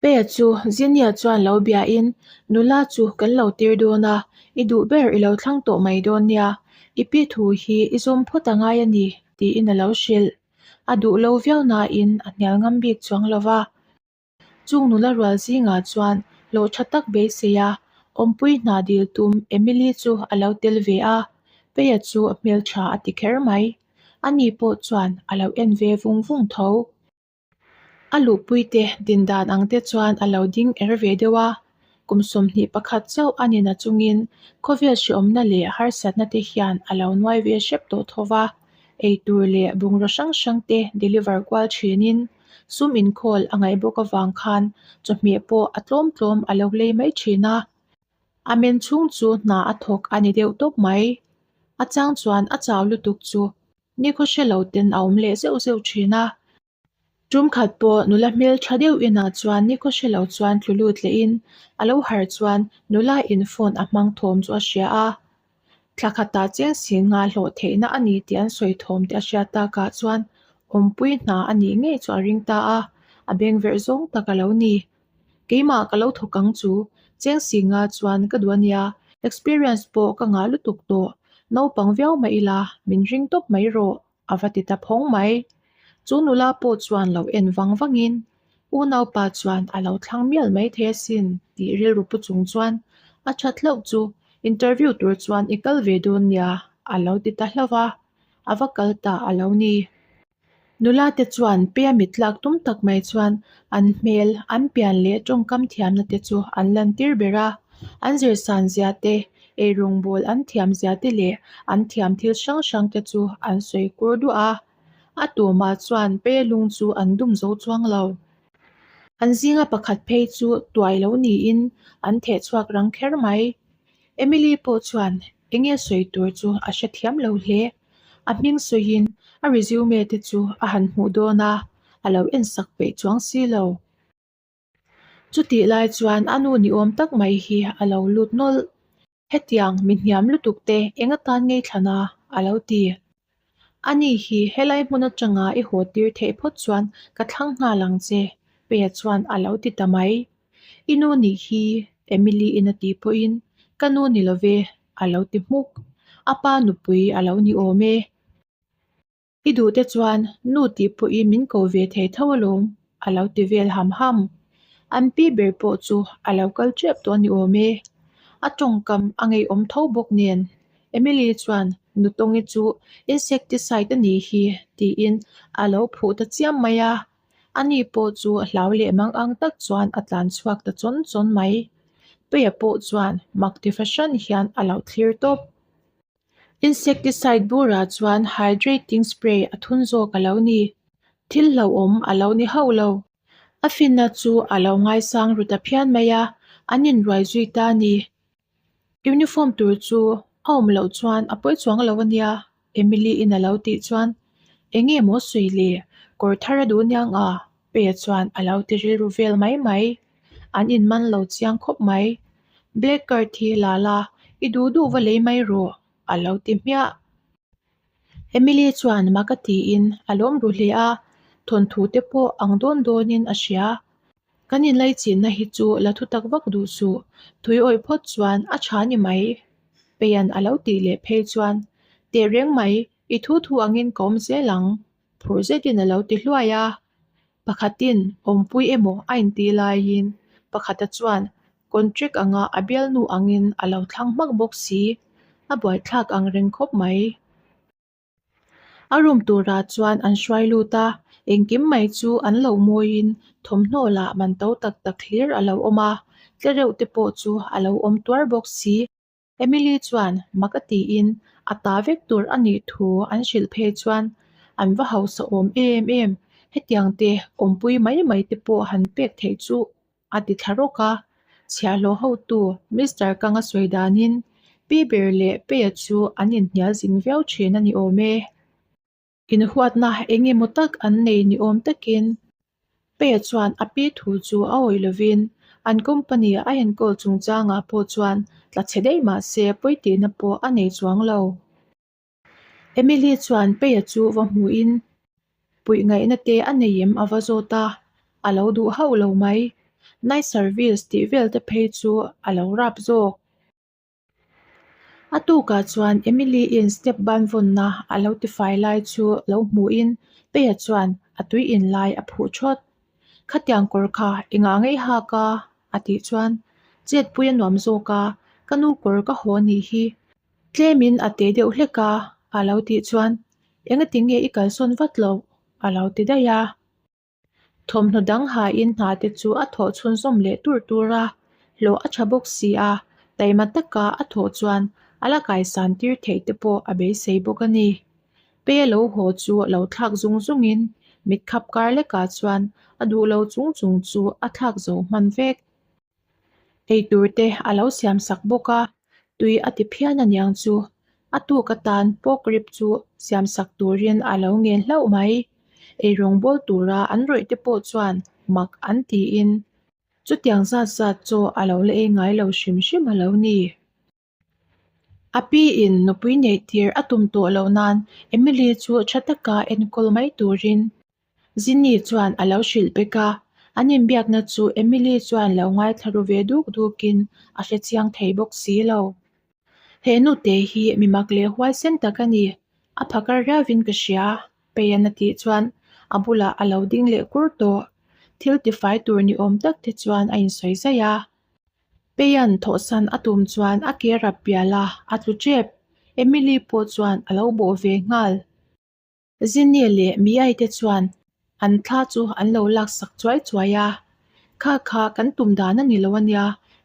Peya chu Zinnia chuan lo biain, Nula chu kan lo tir dawn a, i duh ber i lo thlang tawh mai dawn nia, i pi thu hi i zawm phawt a ngai a ni, tiin a lo hrilh. A duh lo viau nain a hnial ngam bik chuang lo va. Chung nula rual zingah chuan hlawh tha tak beisei a, awmpui hna dil tum Emily chu a lo tel ve a, Peya chu a hmeltha a ti kher mai. Ani pawh chuan a lo en ve vung vung tho. A luhpuite din dan ang te chuan a lo ding er ve deuh a, kum 21 chauh a ni nachungin khawvel hreawmna leh harsatna te hian a lo nuai ve hrep tawh tho va, eitur leh bungraw hrang hrang te deliver kual thinin sum inkhawl a ngaih bawk avang khan chawhmeh pawh a tlawm tlawm a lo lei mai thin a. A men chhung chu hna a thawk a ni deuh tawp mai. A chang chuan a chau lutuk chu nikhaw hre lo ten a awm leh zeuh zeuh thin a. Tum khat pawh nula hmel tha deuh inah chuan nikhaw hre lo chuan tlu lut lehin a lo har chuan nula in phone a hmang thawm chu a hria a. Thla khatah cheng si nga hlawh theihna a ni tih an sawi thawm te a hriat takah chuan awmpui hna a nih ngei chu a ring ta a, a beng verh zawng tak a lo ni. Keimah ka lo thawk ang chu, cheng si nga chuan ka duh a nia, experience pawh ka ngah lutuk tawh, naupang viau mah ila min ring tawp mai rawh. A va ti ta phawng mai. Chu nula pawh chuan lo en vang vangin, Unaupa chuan a lo thlang mial mai thei asin tih rilru pu chung chuan a that hlauh chu interview tur chuan i kal ve dawn nia a lo ti ta hlauh a, a va kal ta a lo ni. Nula te chuan pea mit lak tum tak mai chuan an hmel, an pian leh tawngkam thiamna te chu an lantir ber a, an zirsan zia te Eirawngbawl an thiam zia te leh an thiam thil hrang hrang te chu an sawi kur duah a, a tumah chuan pe lung chu an dum zo chuang lo. An zinga pakhat phei chu tuai lo niin an theh chhuak rang kher mai. Emily pawh chuan enge sawi tur chu a hrethiam lo hle. A hming sawiin a resume te chu a han hmuh dawn a, a lo ensak peih chuang si lo. Chutih lai chuan a nu ni awm tak mai hi a lo lut nawlh. Hetiang mi hniam lutuk te eng atan ngei thlan a? a lo ti. Ani hi helai hmun atanga i haw tir theih phawt chuan ka thlang nghal ang che, Peya chuan a lo ti ta mai. I nu nih hi Emily in a tih pawhin ka nu ni love a lo ti hmuk. A pa nupui a lo ni awm e. I duh te chuan nu tih pawhin min ko ve thei tho alawm, a lo ti vel ham ham. An pi ber pawh chu a lo kal tep tawh a ni awm e. A tawngkam a ngeiawm tho bawk nen Emily chuan Nutawngi chu insecticide a nih hi tiin a lo phuh ta chiam mai a. Ani pawh chu hlau leh mang ang tak chuan a tlan chhuak ta chawn chawn mai. Peia pawh chuan mak ti fahran hian a lo thlir tawp. Insecticide burah chuan hydrating spray a thun zawk a lo ni. Thil hlauhawm a lo ni hauh lo. A finna chu a lo ngaisang ru ta phian mai a, an inruai zui ta a ni. Uniform tur chu a awm loh chuan a pawi chuang lo a nia, Emily in a lo tih chuan eng nge maw sawi le, kawr thar a duh aniang a, Peya chuan a lo ti rilru vel mai mai. An inman lo chiang khawp mai. Black card hi la la, i duh duh va lei mai rawh, a lo ti hmiah. Emily chuan mak a tiin a lawm ru hle a, thawnthu te pawh ang dawn dawnin a hria. Kan inlaichinna hi chu la thu tak vak duh suh, thui awih phawt chuan a tha ni mai. Peian a lo tih leh phei chuan, Tehreng mai, i thu thu angin ka awm zel ang. Phur zetin a lo ti hluai a, pakhatin awmpui emaw a intih laiin pakhata chuan contract anga a bialnu angin a lo thlang hmak bawk si, a buaithlak ang reng khawp mai. A room turah chuan an hruai lut a, engkim mai chu an lo mawiin thawmhnaw lah man to tak tak hlir a lo awm a, tlereuh te pawh chu a lo awm tuar bawk si. Emily chuan mak a tiin a ta vek tur a nih thu an hrilh phei chuan an va hausa awm em em, hetiang te awmpui mai mai te pawh han pek theih chu a ti thla rawk a. Chhiahhlawh hotu Mister Kang a sawi danin Pi ber leh Peia chu an inhnial zing viau thin a ni awm e. Inhuatna eng emaw tak an nei ni awm takin Peya chuan a pi thu chu a awih lovin an company a enkawl chungchangah pawh chuan tla chhe daih mah se pawi tihna pawh a nei chuang lo. Emily chuan Peya chu va hmuhin puih ngaihna te a nei em a va zawt a, a lo duh hauh lo mai. Night service tih vel te phei chu a lo rap zawk. A tukah chuan Emily-in step ban vawnna a lo tifai lai chu lo hmuhin Peia chuan a tui in lai a phuh thawt. Khatiang kawr kha engah ngei hak a? a tih chuan chetpui a nuam zawk a, ka nu kawr ka haw nih hi tlemin a te deuh hlek a a lo tih chuan engati nge i kalsawn vat loh? a lo ti daih a. Thawmhnaw dang hain hna te chu a thawh chhunzawm leh tur tur a, hlawh a tha bawk si a, taima taka a thawh chuan a la kaisan tir theih te pawh a beisei bawk a ni. Pe lo haw chu lo thlak zung zungin mit khap kar lekah chuan a duh lo chung chung chu a thlak zo hman vek. Eitur te a lo siam sak bawk a, tui a ti phian aniang chu. A tuk atan pork rib chu siam sak turin a lo ngen hlauh mai. Eirawng bawl tura an rawih te pawh chuan mak an tiin chutiang zat zat chaw a lo la ei ngai lo hrim hrim a lo ni. A pi in nupui neih tir a tum tawh loh nan Emily chu tha taka enkawl mai turin Zinni chuan a lo hrilh bek a, an inbiakna chu Emily chuan lo ngaithla ru ve duk dukin a hre chiang thei bawk si lo. He nute hi mi mak leh huaisen tak a ni, a phakar riauvin ka hria, Peian a tih chuan a bulah a lo ding leh kur tawh. Thil tifai tur ni awm tak te chuan a insawi zaih a. Peian thawhsan a tum chuan a ke rap pial a, a tlu tep. Emily pawh chuan a lo bawh ve nghal. Zinni leh Miai te chuan an thla chu an lo laksak chuai chuai a, Kha kha kan tum dan a ni lo ania,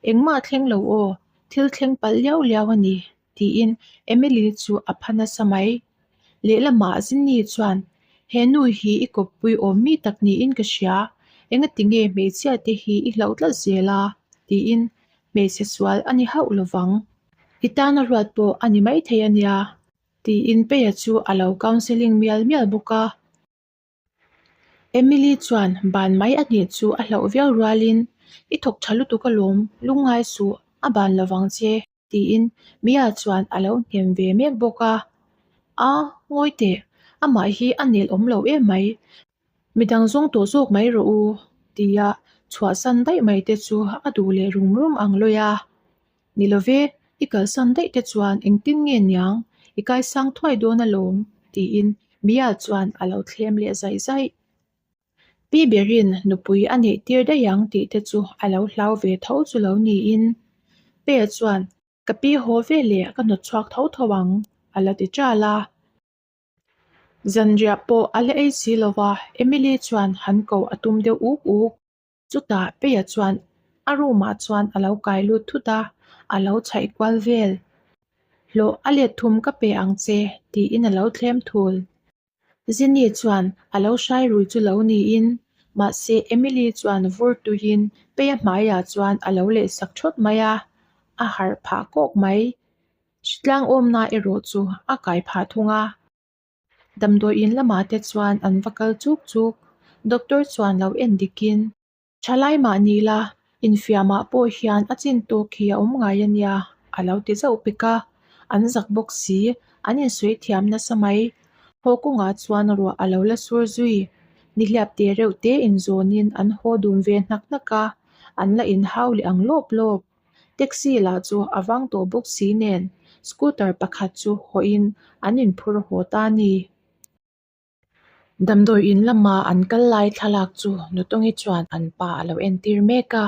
engmah a thleng lo aw, thil thleng palh liau liau a ni, tiin Emily chu a pha nasa mai. Lehlamah Zinni chuan, He nu hi i kawppui awm mi tak niin ka hria, engati nge hmeichhia te hi i hlauh tlat zel a? tiin hmeichhe sual a ni hauh lovang. I tana ruat pawh a ni maithei ania. Tiin Peia chu a lo counselling mial mial bawk a. Emily chuan ban mai a nih chu a hlauh viau rualin, I thawk tha lutuk alawm, lungngai suh, a ban lovang che, tiin Mia chuan a lo hnem ve mek bawk a. A, ngawi teh, amah hi a nel awm lo em mai, midang zawng tawh zawk mai rawh u, tia chhuahsan daih mai te chu a duh leh rum rum ang lawi a. Ni love, i kalsan daih te chuan engtin nge niang, i kaisang thuai dawn alawm, tiin Mia chuan a lo thlem leh zaih zaih. Pi Berin nupui a neih tir daih ang tih te chu a lo hlau ve tho chu lo niin. Pe chuan, Ka pi haw ve leh ka hnawt chhuak tho tho ang, a la ti ṭal a. Zanriah pawh a la ei si lova, Emily chuan han koh a tum deuh uk uk. Chutah Peia chuan a room ah chuan a lo kai lut thut a, a lo chhaih kual vel. Hlawh a let thum ka pe ang che tiin a lo thlem thul. Zini chuan a lo hrai rui chu lo niin, mahse Emily chuan vur tuiin Peia hmaiah chuan a lo leh sak thawt mai a, a harh phah kawk mai. Hritlang awmna erawh chu a kai phah thung a. Damdawiin lamah te chuan an va kal chuk chuk. Doctor chuan lo en dikin, Thalai mah ni la, infiamah pawh hian a chin tawk hi a awm ngai a nia, a lo ti zauh pek a. An zak bawk si, an insawi thiam nasa mai. Haw kawngah chuan ruah a lo la sur zui. Nihliap te reuh te inzawnin an haw dun ve hnak hnak a, an la inhau leh ang lawp lawp. Taxi lah chu a vang tawh bawk si nen scooter pakhat chu hawhin an inphur haw ta a ni. Damdawi in lama an kal lai thlalak chu Nutawngi chuan an pa a lo entir mek a.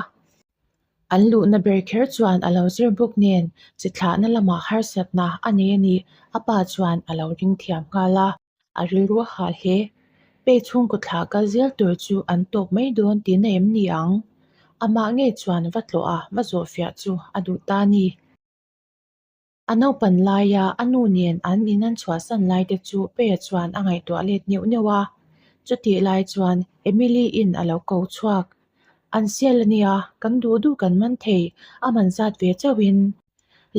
An luhna ber kher chuan a lo zir bawk nen chi thlahna lamah harsatna a nei a ni a pa chuan a lo ring thiam nghal a. A rilru a hah hle. Pei chhungkaw thlah kal zel tur chu an tawp mai dawn tihna em ni ang? Amah ngei chuan va tlawh a va zawh fiah chu a duh ta a ni. A naupan laia a nu nen an in an chhuahsan lai te chu Peia chuan a ngaihtuah let neuh neuh a. Chutih lai chuan Emily-in a lo ko chhuak. An sial a nia, kan duh duh kan man thei, a man zat ve chauhin.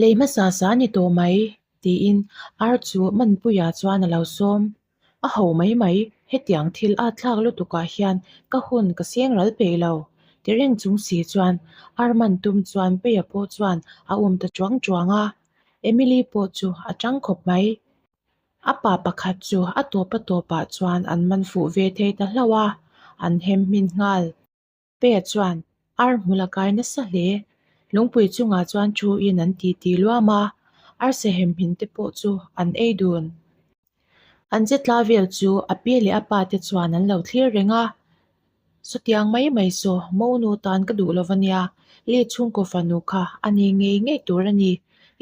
Lei hmasa sa ni tawh mai. Tiin ar chu Manpuia chuan a lo sawm. A ho mai mai, hetiang thil a thlak lutukah hian ka hun ka seng ral peih lo. Ti reng chung si chuan ar man tum chuan Peia pawh chuan a um ta chuang chuang a. Emily pawh chu a tang khawp mai. A pa pakhat chu a tawp a tawpah chuan an man fuh ve thei ta hlauh a, an hem hmin nghal. Peia chuan. Ar hmul a kai nasa hle. Lungpui chungah chuan thu in an ti ti luam a, arsa hem hmin te pawh chu an ei dun. An che tla vel chu a pi leh a pa te chuan an lo thlir reng a. Sawtiang mai mai saw monu tan ka duh lo va nia, Lee chhungkaw fanu kha a ni ngei ngei tur a ni.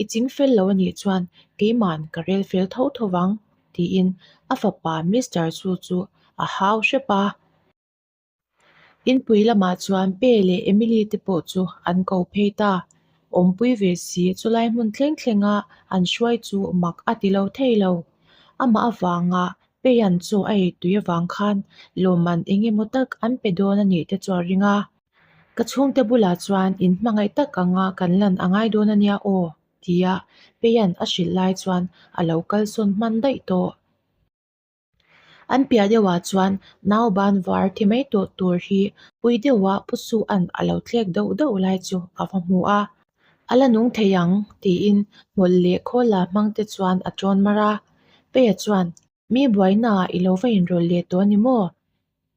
I ching fel lo a nih chuan keiman ka rel fel tho tho vang, tiin a fapa Mister Chu chu a hau hrep a. Inpui lamah chuan Pe leh Emily te pawh chu an ko phei ta. Awmpui ve si chulai hmun thleng thlenga an hruai chu mak a ti lo thei lo. Amah avanga Peian chaw a ei tui avang khan lawmman eng emaw tak an pe dawn a nih te chu a ring a. Ka chhungte bulah chuan in hmangaih tak anga kan lan a ngai dawn a nia aw, tia Peian a hrilh lai chuan a lo kalsawn hman daih tawh. An piah deuhah chuan nau ban var thi mai tawh tur hi pui deuha Pu Suan a lo thlek deuh deuh lai chu a va hmu a. A la nung thei ang tiin hmawlh leh khawl la hmang te chuan a tawn mar a. Peia chuan, Mi buainaah i lo va inrawlh leh tawh a ni maw?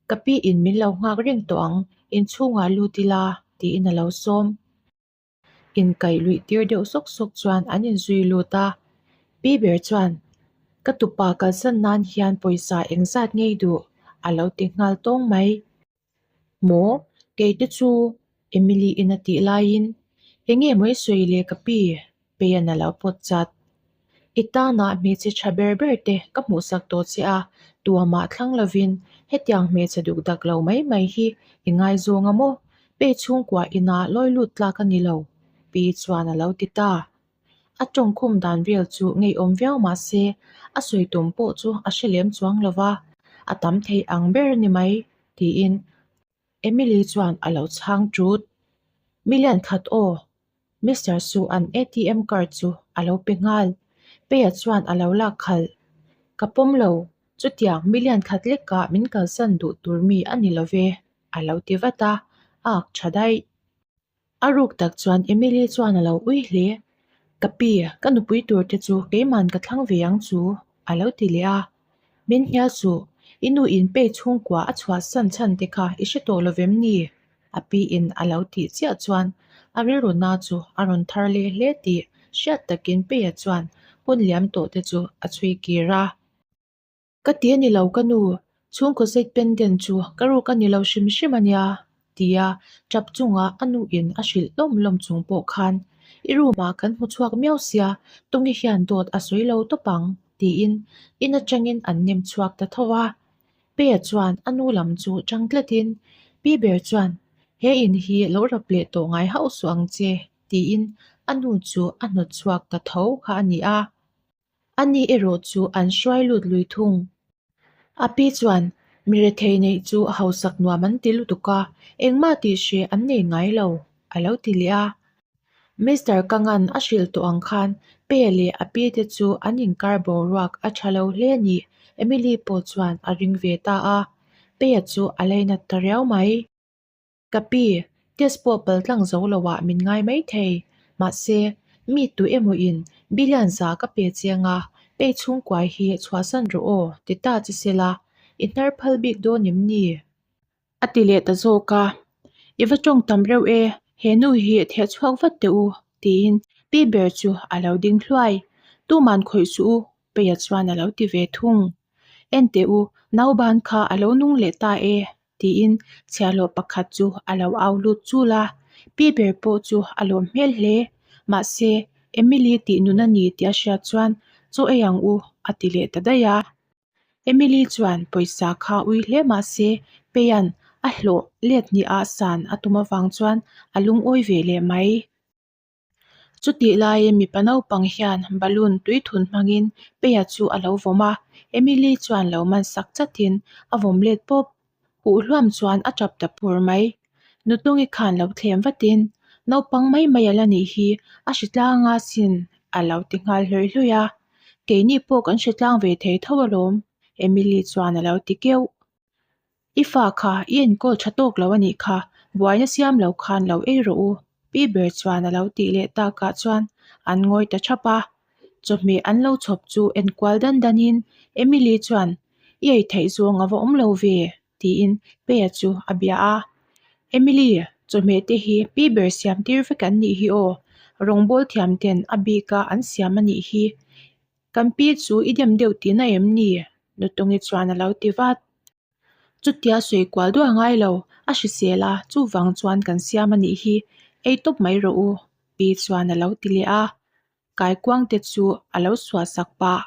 Ka pi in min lo nghak reng tawh ang, inchhungah lut ila tiin a lo sawm. Inkaih luih tir deuh sawk sawk chuan an inzui lut a, Pi ber chuan, Ka tupa kalsan nan hian pawisa engzat ngei duh? a lo ti nghal tawng mai. Maw? Kei te chu Emily in a tih laiin, Enge maw i sawi le ka pi? Peian a lo pawt chat. I tanah hmeichhe tha ber ber te ka hmuhsak tawh che a, tuamah thlang lovin hetiang hmeichhe duk dak lo mai mai hi i ngaizawng a maw? Pei chhungkua inah lawi lut tlak a ni lo, Pi chuan a lo ti ta. A tawngkhum dan vel chu ngeiawm viau mah se a sawi tum pawh chu a hre lem chuang lo va, a tam thei ang ber a ni mai, tiin Emily chuan a lo chhang ṭut. Million khat aw, Mister Su an ATM card chu a lo pe nghal. Peia chuan a lo lak khalh. Ka pawm lo, chutiang million khat lekah min kalsan duh tur mi a ni lo ve, a lo ti vat a, a ak tha daih. A ruk tak chuan Emily chuan a lo ui hle. Ka pi, ka nupui tur te chu keiman ka thlang ve ang chu, a lo ti leh a. Min hnial suh, i nu in pei chhungkua a chhuahsan chhan te kha i hre tawh lo vem ni? A pi in a lo tih chiah chuan a rilru na chu a rawn thar leh hle tih hriat takin Peia chuan hun liam tawh te chu a chhui kir a. Ka ti a ni lo ka nu, chhungkaw zet pendant chu ka ruk a ni lo hrim hrim a nia, tia tap chunga a nu in a hrilh lawm lawm chung pawh khan i room ah kan hmu chhuak miau sia, tunge hian dawt a sawi lo tawp ang, tiin in atangin an nem chhuak ta tho a. Peia chuan a nu lam chu chang tlatin Pi ber chuan he in hi lo rap leh tawh ngai hauh suh ang che tiin a nu chu a hnawt chhuak ta tho kha a ni a. A ni erawh chu an hruai lut lui thung. A pi chuan mi rethei neih chu a hausak nuam an ti lutuk a, engmah tih hreh an nei ngai lo a lo ti leh a. Mister Kangan a hrilh tawh ang khan Pe leh a pi te chu an inkar boruak a tha lo hle nih Emily pawh chuan a ring ve ta a, Pe-a chu a lainat ta riau mai. Ka pi, test pawh paltlang zo lo ah min ngai mai thei. Mahse, mi tu emaw in billion za ka pe chiang a, pei chhungkuai hi chhuahsan rawh aw ti ta che sela, i hnar phal bik dawn em ni? A ti leh ta zawk a, I va tawng tam reuh e, he nu hi theh chhuak vat teh u, tiin pi ber chu a lo ding hluai. Tuman khawih suh u, Peia chuan a lo ti ve thung. En teh u, nauban kha a lo nung leh ta e, tiin chhiahhlawh pakhat chu a lo au lut chul a. Pi ber pawh chu a lawm hmel hle. Mahse, Emily tih nun a ni tih a hriat chuan chaw ei ang u, a ti leh ta daih a. Emily chuan pawisa kha ui hle mah se Peian a hlawh let hniha san a tum avang chuan a lungawi ve leh mai. Chutih laiin mipa naupang hian balloon tui thun hmangin Peia chu a lo vawm a, Emily chuan lo man sak chatin a vawm let pawp. Huh hluam chuan a tap ta pur mai. Nutungi khan lo thlem vatin, Naupang mai mai a la nih hi, a hritlang a sin a lo ti nghal hlawih hlawih a. Keini pawh kan hritlang ve thei tho alawm, Emily chuan a lo ti keuh. I fa kha i enkawl tha tawk lo a nih kha, buaina siam lo khan lo ei rawh u, Pi ber chuan a lo tih leh takah chuan an ngawi ta thap a. Chawhmeh an lo chhawp chu enkual dan danin Emily chuan, I ei theih zawng a va awm lo ve, tiin Peia chu a bia a. Emily! Chawhmeh te hi pi ber siam tir vek an nih hi aw. Rawngbawl thiam ten a bik a an siam a nih hi. Kan pi chu i dem deuh tihna em ni? Nutungi chuan a lo ti vat. Chutia sawi kual duah ngai lo, a hrisel a, chuvang chuan kan siam a nih hi, ei tawp mai rawh u, pi chuan a lo ti leh a. Kaikuang te chu a lo suah sak pah.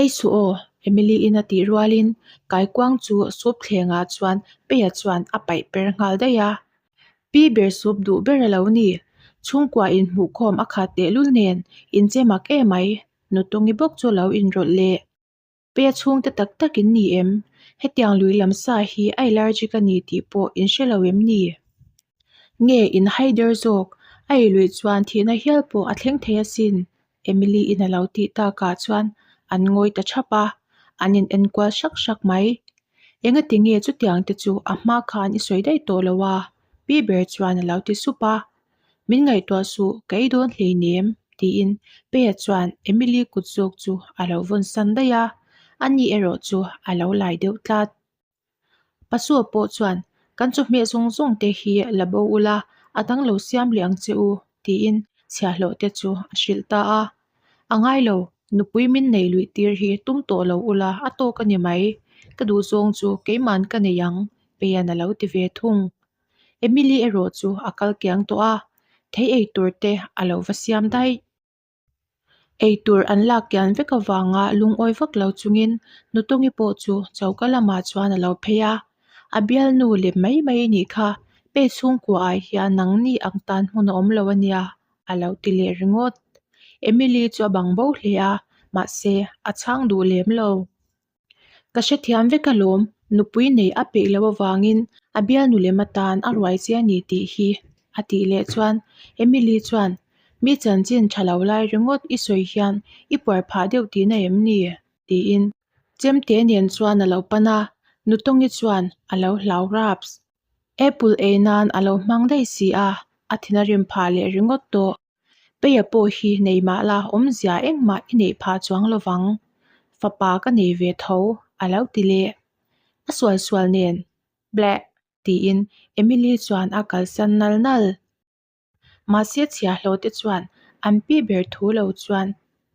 Ei suh aw, Emily in a tih rualin kaikuang chu soup thlengah chuan Peia chuan a paih per nghal daih a. Pi ber soup duh ber a lo ni, chhungkua inhmuhkhawm a khat tehlul nen inche mak emai, Nutungi bawk chu a lo inrawlh leh. Pe chhungte tak tak in ni em? Hetiang lui lam sa hi a allergic a ni tih pawh in hre lo em ni? Nge in hai der zawk? A ei luih chuan thihna hial pawh a thleng thei asin, Emily in a lo tih takah chuan an ngawi ta thap a, an in enkual hrak hrak mai. Engati nge chutiang te chu a hma khan i sawi daih tawh lo a? Pi ber chuan a lo ti sup a. Min ngaihtuah suh, ka ei dawn hleinem, tiin Peia chuan Emily kut zawk chu a lo vawn san daih a, ani erawh chu a lo lai deuh tlat. Pasua pawh chuan, Kan chawhmeh zawng zawng te hi la bo ula, a dang lo siam leh ang che u, tiin chhiahhlawh te chu a hrilh ta a. A ngai lo, nupui min nei luih tir hi tum tawh lo ula a tawk a ni mai, ka duhzawng chu keiman ka nei ang, Peia'n a lo ti ve thung. Emily erawh chu a kal kiang tawh a, thei ei tur te a lo va siam daih. Ei tur an lak kian vek avanga lungawi vak lo chungin Nutungi pawh chu choka lamah chuan a lo phei a, a bialnu lep mai mai a nih kha, pe chhungkua ah hian nangni ang tan hmun a awm lo a nia a lo ti leh ringawt. Emily chu a bang bo hle a, mahse a chhang duh lem lo. Ka hrethiam vek alawm, nupui nei a peih loh avangin a bialnu lem atan a ruai che a ni tih hi a tih leh chuan Emily chuan mi chanchin tha lo lai ringawt i sawi hian i puar phah deuh tihna em ni? tiin chemte nen chuan a lo pan a, Nutongi chuan a lo hlau raps. Apple ei nan a lo hmang daih si a, a thin a rim phah leh ringawt tawh. Peia pawh hi nei mah la awmzia engmah i neih phah chuang lo vang. Fapa ka nei ve tho, a lo ti leh. A sual sual nen, Bleh! tiin Emily chuan a kalsan nal nal. Mahse chhiahhlawh te chuan an pi ber thu lo chuan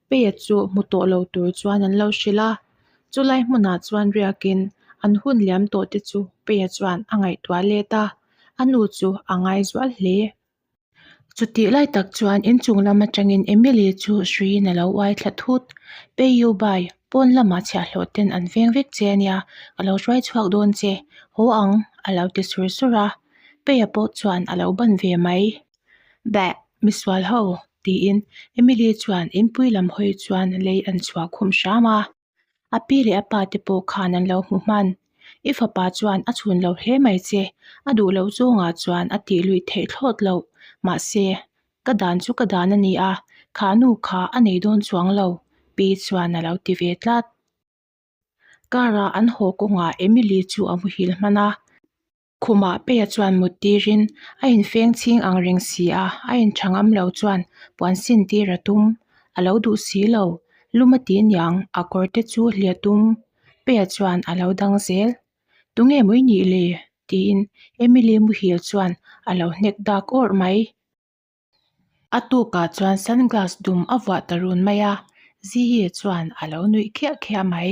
Peia chu hmu tawh lo tur chuan an lo hrilh a. Chulai hmunah chuan riakin an hun liam tawh te chu Peia chuan a ngaihtuah let a, a nu chu a ngaizual hle. Chutih lai tak chuan inchung lam atangin Emily chu hruiin a lo uai thla thut. Pei Yu Bai, pawn lamah chhiahhlawh ten an veng vek che ania, ka lo hruai chhuak dawn che, haw ang, a lo ti sur sur a. Peia pawh chuan a lo ban ve mai. Beh, misual ho, tiin Emily chuan inpui lam hawi chuan lei an chhuah khum hram a. A pi leh a pa te pawh khan an lo hmu hman. I fapa chuan a chhun lo hle mai che, a duh loh zawngah chuan a tih luih theih thlawt loh. Mahse, ka dan chu ka dan a ni a, kha nu kha a nei dawn chuang lo, pi chuan a lo ti ve tlat. Car ah an haw kawngah Emily chu a muhil hman a. Khumah Peia chuan mut tirin a infeng chhing ang reng si a, a intha ngam lo chuan puan sin tir a tum. A lo duh si lo, lum a ti niang, a kawr te chu hlia tum. Peia chuan a lo dang zel. Tunge mui nih le? tiin Emily muhil chuan a lo hnek dak awrh mai. A tukah chuan sunglass dum a vuah ta run mai a, Ziyi chuan a lo nuih khiah khiah mai.